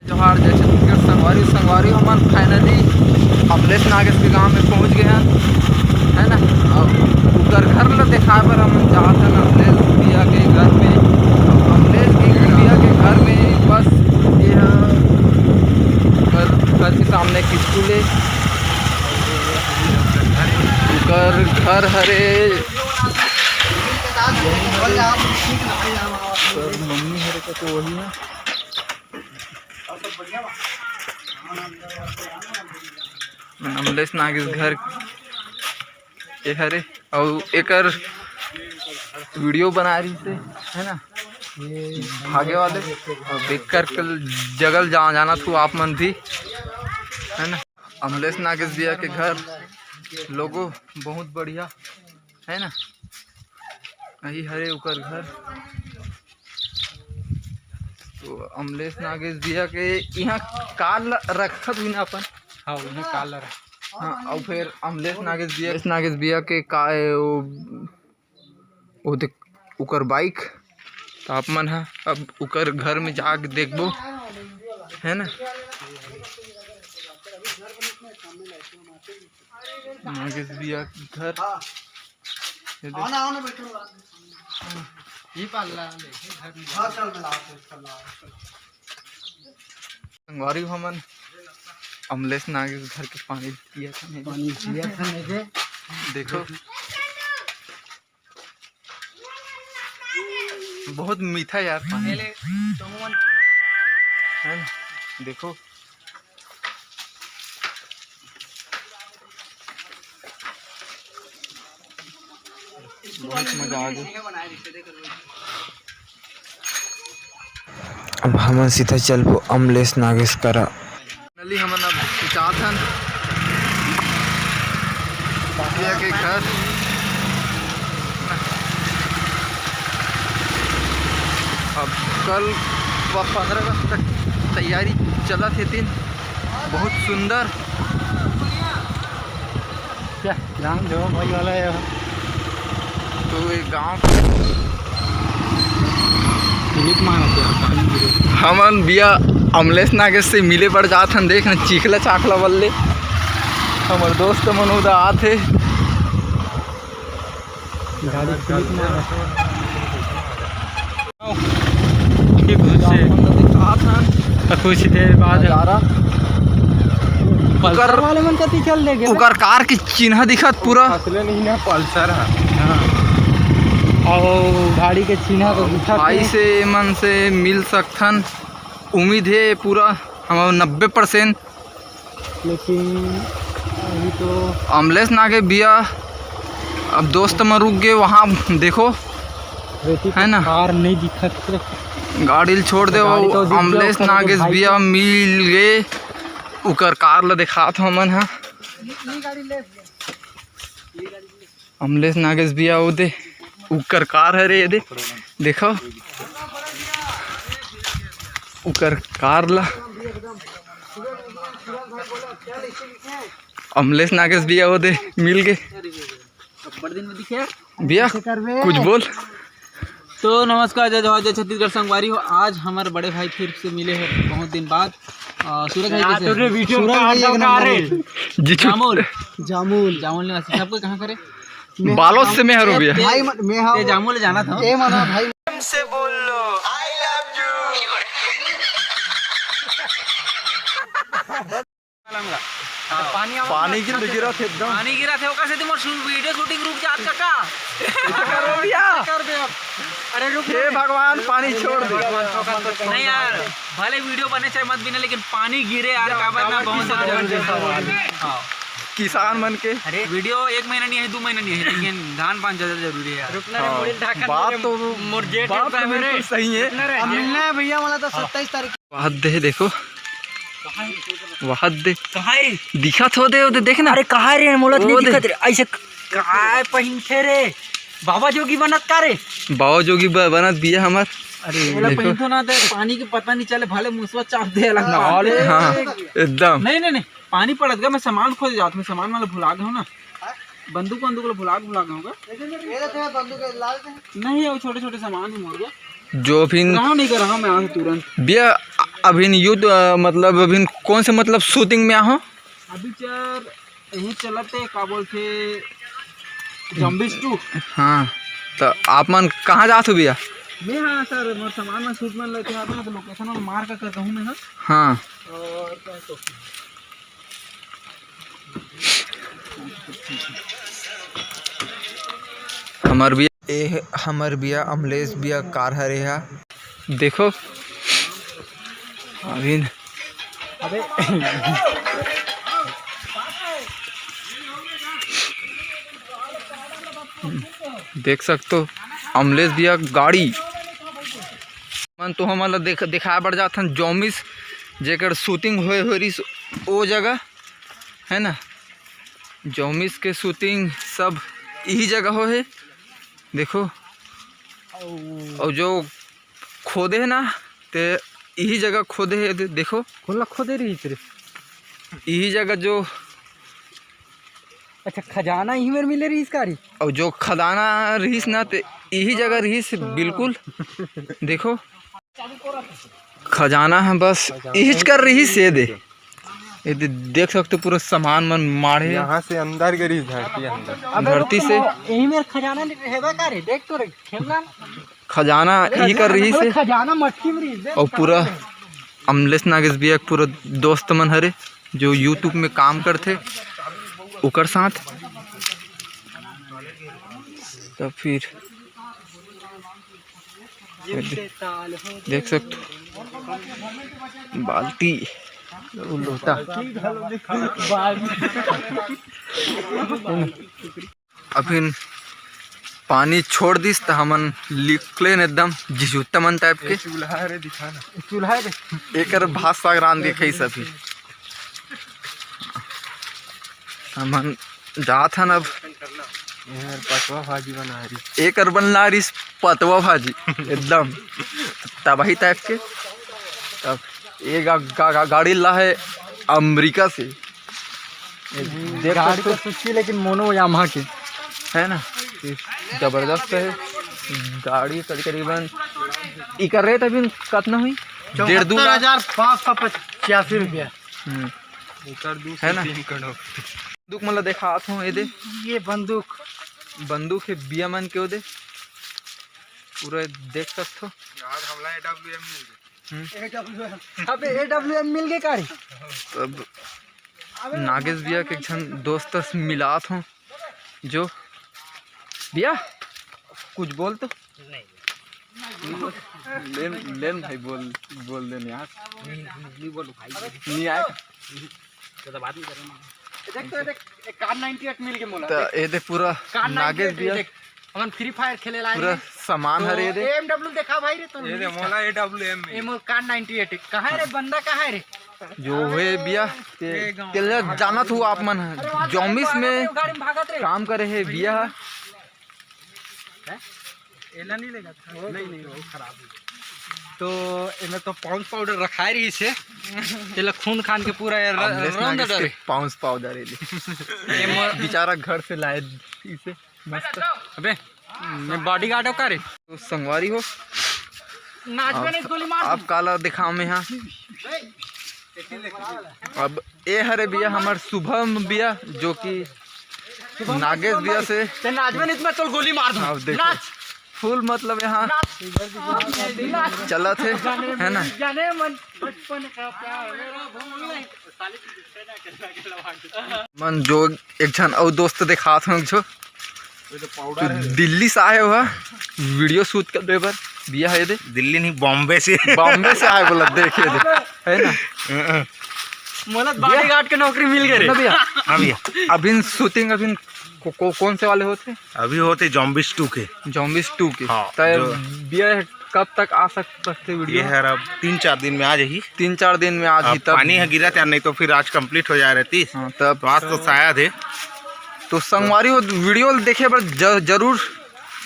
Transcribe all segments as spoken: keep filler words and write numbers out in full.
जोहार, जय छत्तीसगढ़ संगवारी। संगवारी, हमन finally अमलेश नागेश के गांव में पहुंच गए हैं, है ना? अब उकर घर ला दिखाए बर हमन जात हन अमलेश भैया के घर में। अमलेश भैया के घर में बस ये है, घर, घर के सामने एक स्कूल है, उकर घर हरे। सर, मम्मी हरे का तो वही है। अमलेश नागेश घर ये हरे, अउ एकर video बना रही से, है ना? भागे वाले, अउ बेकर के जगल जा, जाना थू आप मन भी, है ना? अमलेश नागेश भैया के घर, logo बहुत बढ़िया, है ना? यही हरे उकर घर। तो अमलेश नागेश भैया के यहाँ कार ल-, रखत भी ना अपन। हाँ, उन्हें कार ल रख। हाँ, अउ फिर अमलेश नागेश भैया, अमलेश नागेश भैया के का, वो, वो देख, उकर bike। तो आप मन ह अब उकर घर में जाके देखबो, है ना? नागेश भैया के घर। ये देख। आओ ना, आओ ना, बैठो ना। ये पाला ले, घर में हाँ, चल, मैं लाओ, चल, लाओ, चल। संगवारी, हमन अमलेश नागेश घर के पानी पिया था नहीं। पानी पिया था नहीं के। देखो, बहुत मीठा यार पानी। पहले तो मन है ना? देखो, बहुत मजा आ गया। अब हमन सीधा चलबो अमलेश नागेश करा। Finally हमन अब जात हन भैया के घर। अब कल प-, पंद्रह अगस्त तक तैयारी चलत हे तीन। बहुत सुंदर। क्या? जान दो भाई वाला है। तो ये गांव clip मारा क्या? पानी गिरे। हमन भैया अमलेश नागेश से मिले बर जात हन, देख न चिखला चाखला बल्ले। हमर दोस्त मन उदा आत हे। गाड़ी clip मारा। ठीक से। कुछ देर बाद नजारा। पल्सर उकर, वाले मन कति चल देगे ना? उकर कार के चिन्हा दिखत पूरा। असले नहीं ना, पल्सर है। हाँ। और गाड़ी के चिन्हा तो दिखत भाई हे। से मन से मिल सकथन, उम्मीद हे पूरा हमारा नब्बे percent। लेकिन अभी तो अमलेश नागे भैया, अब दोस्त मन रुक गए वहाँ, देखो, रेती है ना? कार नहीं दिखत हे। गाड़ी ल छोड़ दे, गाड़ी तो दिख गया, अमलेश ऊपर के नागेश भाई भैया को। मिल गए, उकर कार ल दिखात हो हमन हा। अमलेश नागेश भैया, वो दे, उकर कार हरे, ये दे, देखो, उकर कार ला। अमलेश नागेश भैया, वो दे, मिल गए। बड़ दिन में दिखे। भैया, कुछ बोल। तो नमस्कार, जय जोहार, जय छत्तीसगढ़ संगवारी हो। आज हमारे बड़े भाई फिर से मिले हैं बहुत दिन बाद। अ, सूरज भाई कैसे हैं? सूरज भाई एक नंबर है। जी, जामुल। जामुल। जामुल निवासी। सबको कहाँ करे? बालोद से मैं हरू भैया। भाई मन, मैं हाँ। ते जामुल जाना था। ए मना भाई। से बोल लो, I love you। पानी गिर, गिरा थे एकदम। पानी गिरा थे, ओकर से मोर शू-, video shooting रुक जात का, का? कर दे अब। अरे रुक हे भगवान, पानी छोड़ दे। नहीं यार, भले video बने चाहे मत बने, लेकिन पानी गिरे यार, काबर ना, बहुत जरूरी है। हाँ। किसान मन के। अरे video एक महीना नहीं है, दो महीना नहीं है, लेकिन धान पान ज्यादा जरूरी है यार। रुकना रे, हाँ। मोर जेठ बात तो बिल्कुल सही है। अब मिलना है भैया वाला तो सत्ताईस तारीख। वहाँ दे देखो, वहाँ दे। कहाँ है? दिखत हो दे, वो दे, देख ना। अरे कहाँ रे, मोला तो नहीं दिखत रे। ऐसे काय पहिनथे रे? बाबा जोगी बनत का रे? बाबा जोगी ब-, बनत भैया हमार। अरे, एला देखो। पहिनथो ना, तो पानी के पता नहीं चले, भले मुसवा चाप दे अलग बात। अरे। हाँ, एकदम। नहीं, नहीं, नहीं, पानी पड़त गा, मैं सामान खोजे जात हूँ, सामान वाला भुला गया हूँ ना। बंदूक, बंदूक ला भुला, भुला गया हूँ का? नहीं, वो छोटे, छोटे सामान है मोर को। जो भी रहा नहीं कर रहा मैं आज तुरंत। भैया, अभी यूथ, अ, मतलब अभी कौन से, मतलब, शूटिंग में आहो? अभी सर यही चलत हे, का बोलथे, जॉम्बीज टू। हाँ, तो आप मन कहाँ जात हो भैया? मैं, हाँ सर, मोर सामान में शूट मन लेते आते हैं, तो लोकेशन में मार का करता हूँ मैं, हाँ। हाँ। और क्या तो हमर भैया, ए, हमर भैया अमलेश भैया कार हरे हा। देखो, अभी अबे। देख सकते हो, अमलेश भैया गाड़ी मन तो हमन ला देख, दिखाए बर जाथन, जॉम्बीज जेकर शूटिंग होए, होए रिस ओ जगह, है ना? जॉम्बीज के शूटिंग सब यही जगह हो है। देखो, और जो खोदे है ना, ते यही जगह खोदे है। दे-, देखो, कोन ला खोदे रहिस रे? यही जगह जो अच्छा, खजाना यही मेर मिले रहिस का रे? और जो खजाना रहिस ना, ते यही जगह रहिस बिल्कुल। देखो, खजाना है बस, यही कर रहिस। ये दे, ये दे, देख सकते हो, पूरा सामान मन माढ़े हे। यहाँ से अंदर गे रहिस, धरती अंदर। अबे धरती रुक, से। यही मेर खजाना नहीं रहेगा का रे? देख तो रे, खेलना। खजाना यही कर रहिस हे। खजाना मटकी में रहिस हे। और पूरा अमलेश नागेश भैया के पूरा दोस्त मन हरे, जो YouTube में काम करथे, ओकर साथ। तो फिर देख सकते हो, बाल्टी, लोटा। अभिन पानी छोड़ दिस, त हमन निकलेन एकदम जिसुत्ता मन टाइप के। चूल्हा रे, दिखा ना। चूल्हा रे। एकर भात साग रांध के खाई सभी। हमन जात हन अब। यार, पतवा भाजी बना रही। एकर बनला रहिस पतवा भाजी, एकदम तबाही टाइप के। तब ये गा, गा, गा, गाड़ी ला है अमेरिका से। देख गाड़ी सकते हो। तो सुची, लेकिन मोनो यामाहा के। है ना, जबरदस्त है गाड़ी। करीब करीबन इकर रेट अभी कतना हुई? डेढ़ दू लाख। चौहत्तर हजार पाँच सौ पचासी रुपया। हम्म। एकर दू से है ना? तीन करोड़। बंदूक मन ला देखात हूँ, ये दे। ये बंदूक। बंदूक है बिया मन के, वो दे। पूरा देख सकते हो। यार, हमला A W M मिल गए। हम्म। A W M। अबे, A W M मिल गए का रे? तब नागेश भैया के एक झन दोस्त से मिलात हूँ, जो भैया कुछ बोल तो। नहीं। लेन, लेन भाई, बोल, बोल देने यार। नहीं, नहीं, नहीं बोलो भाई। नहीं आए। तो बाद में करेंगे। देख तो, देख, एक कार नाइंटी एट मिल के मोला। तो ये दे पूरा कार नाइंटी एट नागेश भैया। देख, हमन Free Fire खेले ला पूरा रहे। सामान तो हरे दे। A M W देखा भाई रे, तो ये दे मोला A W M ए मिल। मोर कार नाइंटी एट कहाँ है रे, बंदा कहाँ है रे? जो हुए बिया, ते, ए गाँव। तेला जानत हूँ आप मन, अरे, वहाँ जॉम्बिस पे में गाड़ी में भागत रे। काम करे है बिया। हैं? एला नहीं लेगा था। नहीं, नहीं, वो खराब हो गया। तो एमे तो पाउंस पाउडर रखाए रही से। तेला खून खान के पूरा ये र-, हमने रौंद इसमें डरे। पाउंस पाउडर है ले। ये मो- बेचारा घर से लाए इसे। मस्त। अबे, मैं बॉडीगार्ड हो का रे? तो संगवारी हो, नाच में आप, नहीं, गोली मार आप दूँ। काला दिखाओ में हाँ। अब ए हरे बिया हमर शुभम बिया, जो कि शुभम नागेश शुभम बिया भाई। से। ते नाच में नहीं, मैं चल गोली मार दूँ। अब देखो, नाच। फुल मतलब यहाँ नाच। चलत है, है ना? जाने मन बचपन का प्यार मेरा भूल नहीं। मन जो एक झन अउ दोस्त देखात हूँ जो, ये तो पाउडर है। दिल्ली से आए हुआ वीडियो शूट कर दे बर। बिया है दे। दिल्ली नहीं, बॉम्बे से। बॉम्बे से आए बोला, देखे दे, है ना? मोला भैया। बॉडीगार्ड के नौकरी मिल गई रे। ना भैया। हाँ भैया। अभी शूटिंग अभी को, को, कौन से वाले होते? अभी होते जॉम्बिस टू के। जॉम्बिस टू के। हाँ, तय जो बिया है, कब तक आ सक-, सकते ये वीडियो? है, अब तीन चार दिन में आ जाही। तीन चार दिन में आ अब जाही तब। पानी है गिरा था, नहीं तो फिर आज कंप्लीट हो जाए रहती। हाँ, तब। तो आज तो शायद है। तो संगवारी हो, वीडियो देखे बर ज-, जरूर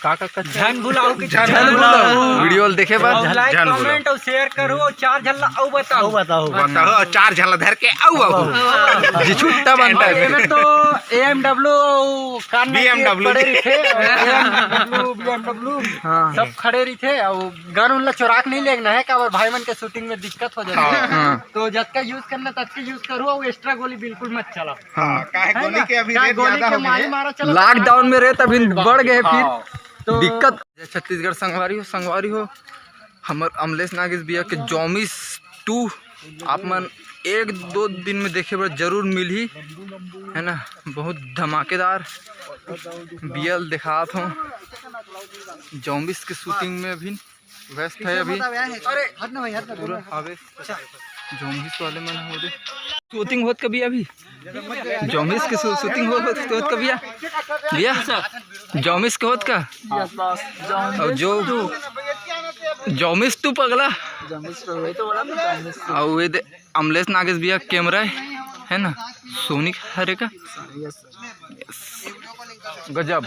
का का कथे? झन भुलाहू कि झन झन भुलाहू। भुलाहू। वीडियो ल देखे बर अउ like, झन भुलाहू। Comment अउ share करू अउ चार झन ला अउ बताहू। अउ बताहू। बताहू अउ चार झन ला धर के अउ अउ। जिछुट्टा बनता है। एमे तो A M W अउ कान में BMW। पड़े रहिथे, अउ A M W, B M W, हाँ। सब खड़े रहिथे, अउ gun उन ला चोरा के नहीं लेगना है, काबर भाई मन के shooting में दिक्कत हो जाथे। हाँ। हाँ। तो जतका use करना ततका use करू, अउ extra गोली बिल्कुल मत चलाओ। हाँ, काहे है गोली ना? के अभी क्या rate गोली ज्यादा के हो गए मारी हैं। मारा चला Lockdown में rate अभी बढ़ गए फिर। हाँ। तो दिक्कत। जय छत्तीसगढ़ संगवारी हो, संगवारी हो, हमर अमलेश नागेश भैया के जॉमिस टू आप मन एक दो दिन में देखे बर जरूर मिलही, है ना। बहुत धमाकेदार भैया ल देखात हो, जॉमिस के shooting में अभी व्यस्त है अभी। अरे हट ना भाई, हट ना, पूरा हवे। जॉमिस वाले मन हो दे। Shooting होत का भैया अभी? जॉमिस के शू-, shooting होत, होत, होत का भैया? भैया, जॉमिस के होत का? अउ जो जॉमिस टू पगला। अउ ये दे अमलेश नागेश भैया camera है, है ना? सोनी हरे का? गजब।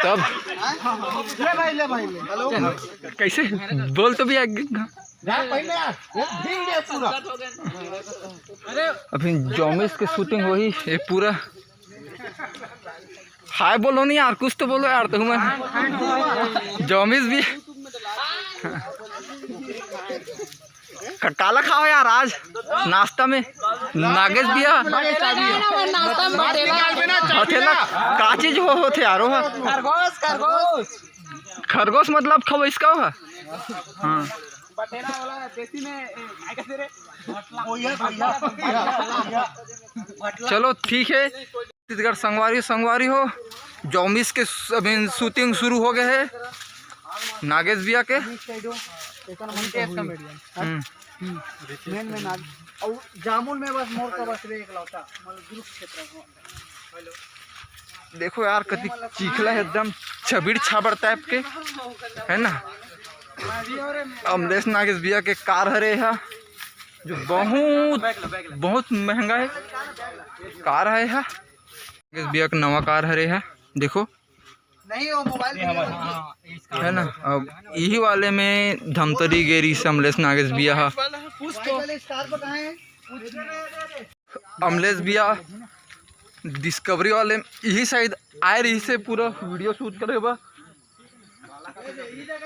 तब ले भाई, ले भाई, ले। Hello। कैसे? बोल तो भैया। जा पहले यार, ये भीड़ है पूरा। अभी जॉमिस के shooting होही, ये पूरा। हाय बोलो नहीं यार, कुछ तो बोलो यार, तुम। जॉमिस भी। क-, काला खाओ यार आज नाश्ता में, नागेश भैया। नाश्ता में बटेला। बटेला का चीज हो, होथे यार वो? खरगोश, खरगोश। खरगोश मतलब खवइसका हो? हाँ। बटेला वाला देसी में, ए, काय कहते रे? चलो ठीक है। छत्तीसगढ़ संगवारी, संगवारी हो, जॉमिस के स-, अभी shooting शुरू हो गए है नागेश भैया के। हम्म। मेन, मेन आज। और जामुन में बस मोर का बस रे एकलौता, मतलब दुर्ग क्षेत्र में। देखो यार, कति चीखला है, एकदम छबीर छाबड़ type के, है ना। अमलेश नागेश भैया के कार हरे हा, जो बहुत, बहुत महंगा है कार है हा। नागेश भैया के नवा कार हरे हा, देखो। नहीं, वो मोबाइल है ना। अब यही वाले में धमतरी गेरी से अमलेश नागेश भैया हा। अमलेश भैया डिस्कवरी वाले यही साइड आए रही से पूरा वीडियो शूट करे बा।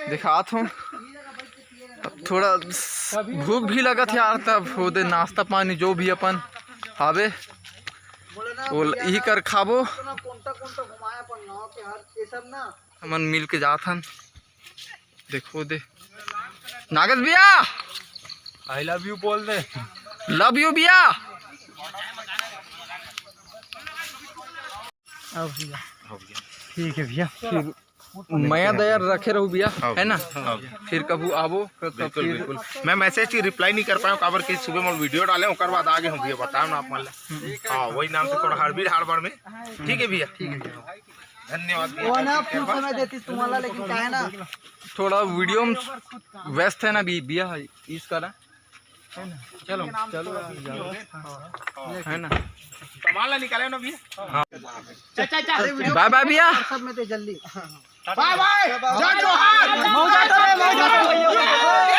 दिखात हूँ। अब थोड़ा भूख भी लगत है यार, तब ओदे नाश्ता पानी जो भी अपन हावे वो यही कर खाबो। हमन मिल के जात हन। देखो दे नागेश भैया, I love you बोल दे। Love you भैया। अब भैया, ठीक है भैया, फिर मया दया रखे रहू भैया, हाँ है ना? भैया, हाँ भैया। फिर कभू आबो, फिर तब बिल्कुल, फिर बिल्कुल। मैं message की reply नहीं कर पाया हूँ, काबर कि सुबह मैं वीडियो डाले, ओकर बाद आगे हूँ भैया, बताओ ना आप मन ला। हाँ, वही नाम से थोड़ा हड़बड़ी हड़बड़ में। ठीक है भैया, ठीक है भैया। धन्यवाद भैया। वो ना full समय देती तुम्हारा, लेकिन क्या है ना, थोड़ा वीडियो में व्यस्त है ना भी-, भैया, इस कारण। है ना? चलो, चलो यार, जाओ। है ना? सामान ला निकाले ना भैया। हाँ। बाय बाय भैया। सब में तो जल्दी। बाय बाय। जय जोहार। मौजा तो रे, मौजा तो रे।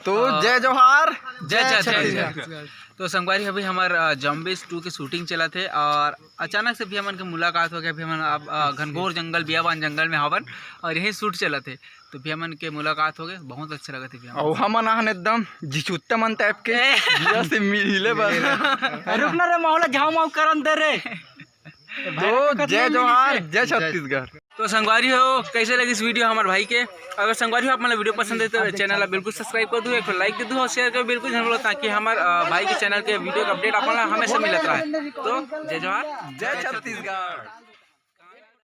तो हाँ। जय जोहार, जय जय छत्तीसगढ़। छत्तीसगढ़। तो संगवारी, अभी हमार, अ, जॉम्बिस टू के shooting चलत हे और अचानक से भैया मन के मुलाकात हो गया। भैया मन अब, अ, घनघोर जंगल, बियाबान जंगल में हावन और यही shoot चलत हे। तो भैया मन के मुलाकात हो गए, बहुत अच्छा लगत हे भैया मन। अउ हमन आहन एकदम जिछुट्टा मन type के, ए। भैया से मिले बर। रुक ना रे, माहौल झाव माव करन दे रे। तो जय जोहार, जय छत्तीसगढ़। तो संगवारी हो, कैसे लगिस वीडियो हमारे भाई के? अगर संगवारी हो आप मन ला वीडियो पसंद है तो channel ला बिल्कुल subscribe कर दू, एक ठो like दे दू और share कर बिल्कुल झन भूलो, ताकि हमारे, अ, भाई के channel के वीडियो का update आप मन ला हमेशा मिलत रहे। तो जय जोहार, जय छत्तीसगढ़।